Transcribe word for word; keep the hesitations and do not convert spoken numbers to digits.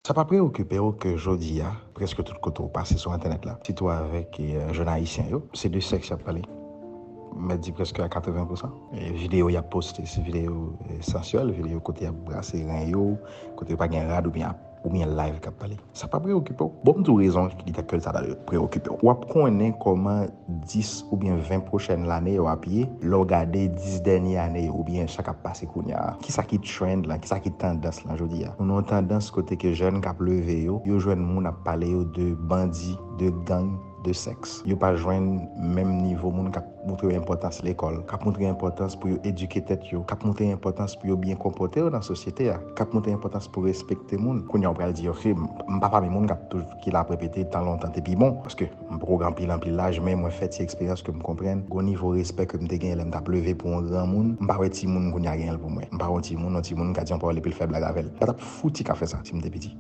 Sa pa preokipe w ke jodi a, prèske tout kote w pase sou entènèt la, sitou avèk eh, jèn ayisyen yo, se de sèks y ap pale. M mèt di prèske a katreven pousan. E videyo y ap poste, se videyo eh, sansyèl, videyo kote y ap brase ren yo, kote yo pa gen rad oubyen ap oubyen live k ap pale. Sa pa preokipe w. Bon, m di w rezon ki ta ke sa ta preokipe w. W ap konnen kòman dis oubyen ven pwochèn lane yo ap ye, lè w gade dis dènye ane yo, oubyen sa k ap pase kounye a. Kisa ki trend lan, kisa ki tandans lan jodi a? Nou nan yon tandans kote ke jèn k ap leve yo, yo jwenn moun ap pale yo de bandi, de gang, de sèks. Yo pa jwenn menm nivo moun k ap montre yo enpòtans lekòl, k ap montre yo enpòtans pou yo edike tèt yo, k ap montre yo enpòtans pou yo byen konpòte yo nan sosyete a, k ap montre yo enpòtans pou respekte moun. Kounye a, w pral di, ok, m m pa pami moun k ap toujou ki la ap repete tan lontan te pi bon, paske m poko gen anpil, anpil laj, men mwen fè ti eksperyans ke m konprann, gon nivo respè ke m te genyen lè m t ap leve pou yon granmoun, m pa wè timoun kounye a genyen l pou mwen. M pa wè yon timoun, yon timoun ka di yon pawòl epi l fè blag avè l. M pa t ap fouti ka fè sa si m te piti.